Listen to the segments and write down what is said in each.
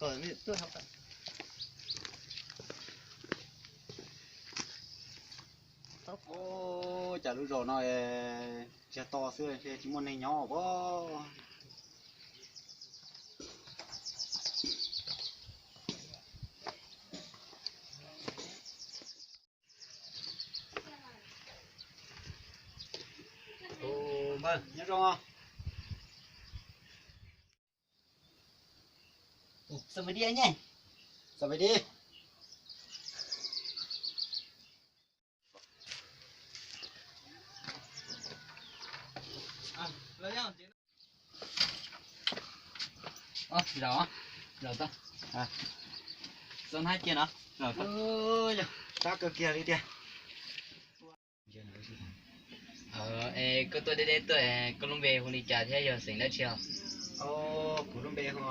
Ua cas lub zos no ntsiag to xwb tsis muaj neeg nyob pob. Npawg, nyob zoo. Xam pais di, xam pais di. Zaum, zaum tau. Txo hnab cia no. Sab kawg kiag li tiag. Es koj tuaj deb deb tuaj, koj lub npe hu li cas thiab yog xeem dab tsi os? Kuv lub npe hu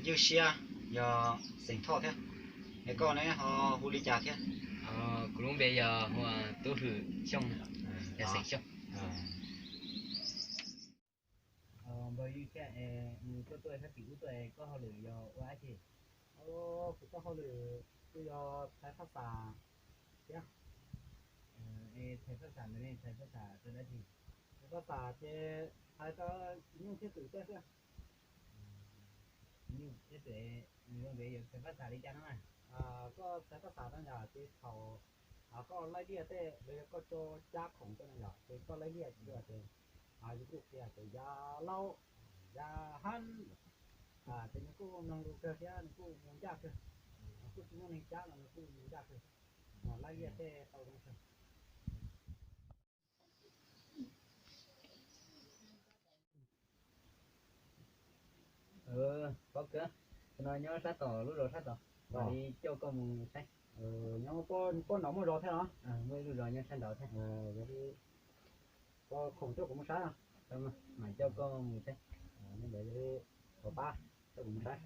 Ywj Siab, yog xeem Thoj thiab. Es koj ne ho hu li cas thiab? Kuv lub npe yog hu Tub Hwm Xyooj, yog xeem Xyooj. Npawg Ywj Siab, nws tuaj tuaj sab tim ub tuaj, koj hauj lwm yog ua dab tsi? Kuv txoj hauj lwm kuj yog thaiv phab xas thiab. Es thaiv phab xas ntawd ne, thaiv phab xas rau dab tsi? Thaiv phab xas ces thaiv rau txiv nyuj thiab twm tej xwb. Txiv nyuj thiab twm, nws zoo nkaus yuav thaiv phab xas li cas no na? Koj thaiv phab xas no yom, ces thaum koj laij liaj tej los yog koj tso cab khoom tej no yom, ces koj laij liaj ces yus kuj qhia tias ya laub, ya hab, ces nws kuj mloog lus kawg thiab nws kuj mus ncaj kawg. Kuj tsis muaj neeg cab los nws kuj mus ncaj kawg. Laij liaj tej tau zoo kawg. Paub kawg, no nyob sab tom lub zos sab tod, mam li coj koj mus saib. Nyob poj nrov muaj zos thiab los? Muaj ib lub zos nyob sab nraud thiab. Koj khoom coj kuv mus saib. Mam coj koj mus saib. Ntawd li, thov pab coj kuv mus saib.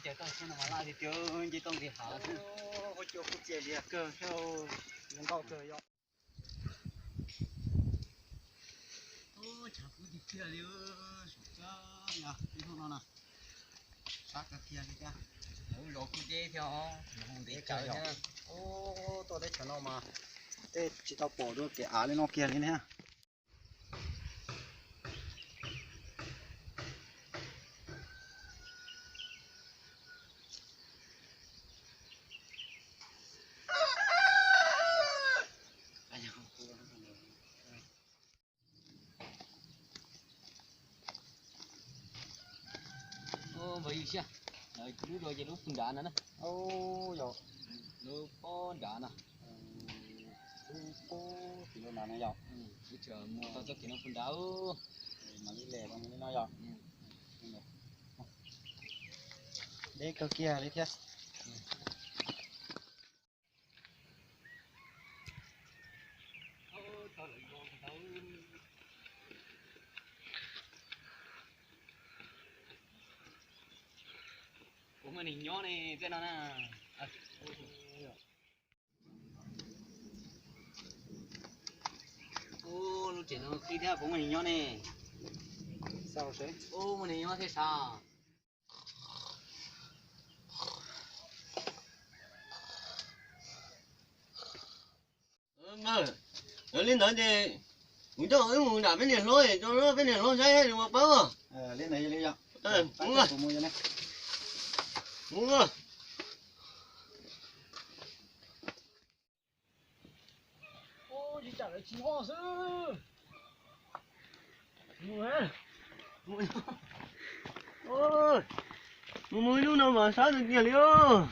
Teb chaws toj siab no mas laj tiag tiag, nce toj nqis hav xwb. Ua cua kuj txias lias kawg thiab, zoo nkauj kawg yom. Tshav kub tiag tiag li, saum kab yog ib hnub no na, sab kawg kiag li thiab. Lawv zos kuj deb thiab os, ntev tsawv thiab. Tuaj teb chaws no mas tej tsis tau pom dua kev av li no kiag li thiab. Npawg Ywj Siab, lub zos ces lub pug nrad no na. Lub pob nrad no. Lub pob tim lub nrad no yom. Mus tau txoj kev no pug nrad. Mam li lem los li no yom. Deb kawg kiag li thiab. Puas muaj neeg nyob ne tej no na? Ub, lub tsev no qhib thiab, puas muaj neeg nyob ne? Ub, muaj neeg nyob thiab sav. Li ntawd ces kuv coj wb mus nram peb niam hlob, tso peb niam hlob saib ua paub. Ub, tsis tsam lawv tsis nyob xwb. Mus mus ib lub no mas sab tiag tiag li os.